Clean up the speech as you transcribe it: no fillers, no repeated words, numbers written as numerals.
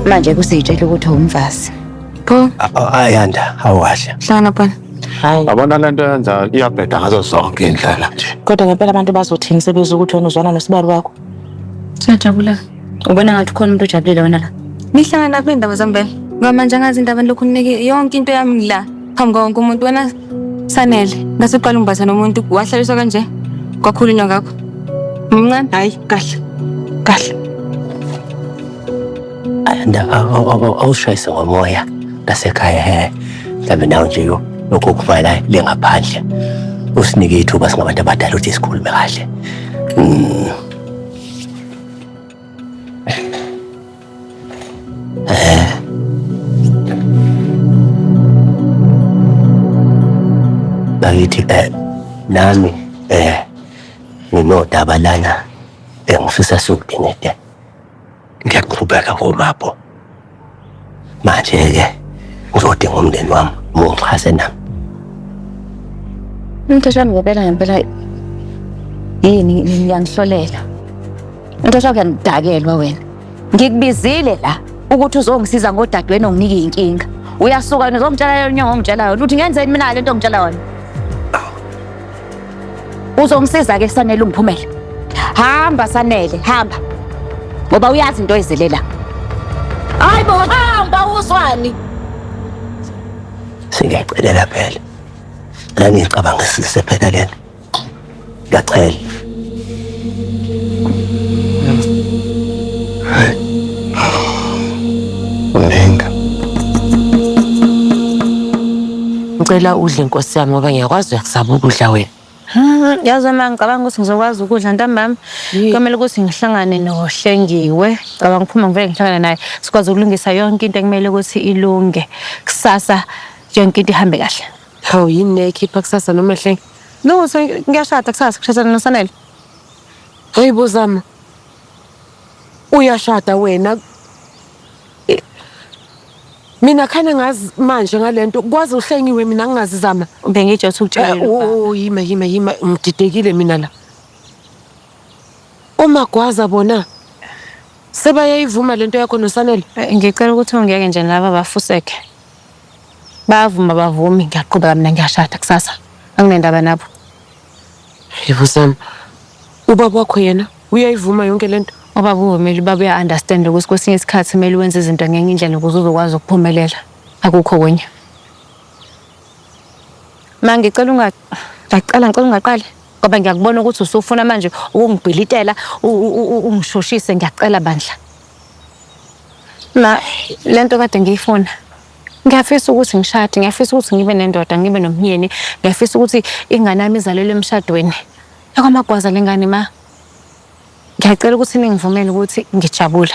Manje kusiyitshela ukuthi uwumfazi. Pho, Ayanda, awukahle. hlangana phana. Hayi. Yabona le nto yenza iyabheda ngazo zonke iy'ndlela nje. Kodwa ngempela abantu bazothini sebezwa ukuthi wena uzwana nosibali wakho? Siyajabula. Ubona ngathi ukhona umuntu ojabulile wena la. Nihlangana kuphi indaba zami vele? Ngoba manje angazi indaba nilokhu ninike yonke into yami ngila phambi kwawo wonke umuntu wena Sanele. Ngase uqala ungibatha nomuntu wahlaliswa kanje. Kwakhulunywa ngakho. Mncane. Hayi, kahle. Kahle. Ayanda, awushayise ngomoya lasekhaya he. Mhlawumbe nawe nje yo lokho kuvala le ngaphandle. Usinike ithuba singabantu abadala ukuthi sikhulume kahle. Bakithi nami nginodaba lana engifisa sukudingide. Ngiyaqhubeka ngomapho. Manje-ke ngizodinga umndeni wami mungixhase nami. Umthetho wami ngempela ngempela yini ngiyangihlolela. Umthetho wakho uyangidakelwa wena. Ngikubizile la ukuthi uzongisiza ngodadewenu onginika iy'nkinga. Uyasuka wena uzongitshela leyo nyongo ongitshela yona. Uthi ngenzeni mina le nto ongitshela yona? Uzongisiza-ke Sanele ungiphumele. Hamba Sanele, hamba. Ngoba uyazi into oyizele la. Hayi bo, hamba uzwani? Singiyacelela phela. La ngicabangisise phela lena. Ngiyacela. Uninga. Ngicela udle nkosi yami ngoba ngiyakwazi uyakusaba ukudla wena. Yazi uma ngicabanga ukuthi ngizokwazi ukudla ntambama kumele ukuthi ngihlangane noHlengiwe. Cabanga ngiphuma ngivele ngihlangane naye sikwazi ukulungisa yonke into ekumele ukuthi ilunge. Kusasa yonke into ihambe kahle. Hawu yini nekhipha kusasa noma hle? Lutho ngiyashada kusasa kushadana noSanele. Hey bozama. Uyashada wena. Mina khane ngazi manje ngalento kwazi uhlengiwe mina ngingazi zama. Bengijotha ukutshela. Oh yima yima yima ngididekile mina la. Umagwaza bona sebayayivuma lento yakho noSanele. Ngicela ukuthi ungiyeke nje laba bafuseke. Bayavuma bavumi ngiyaqhubeka mina ngiyashada kusasa. Anginendaba nabo. Yebo Zama. Ubaba wakho yena uyayivuma yonke lento. Ubaba uvumile, ubaba uya-understand ukuthi kwesinye isikhathi kumele wenze izinto ngenye indlela ukuze uzokwazi ukuphumelela. Akukho okunye. Ma ngicela unga ngiyacela ngicela ungaqali ngoba ngiyakubona ukuthi usufuna manje ukungibhilitela ungishushise ngiyacela bandla. Ma lento kade ngiyifuna ngiyafisa ukuthi ngishade, ngiyafisa ukuthi ngibe nendoda, ngibe nomyeni, ngiyafisa ukuthi ingane yami izalelwe emshadweni. Yakwamagwaza lengane ma. Ngiyacela ukuthi ningivumele ukuthi ngijabule.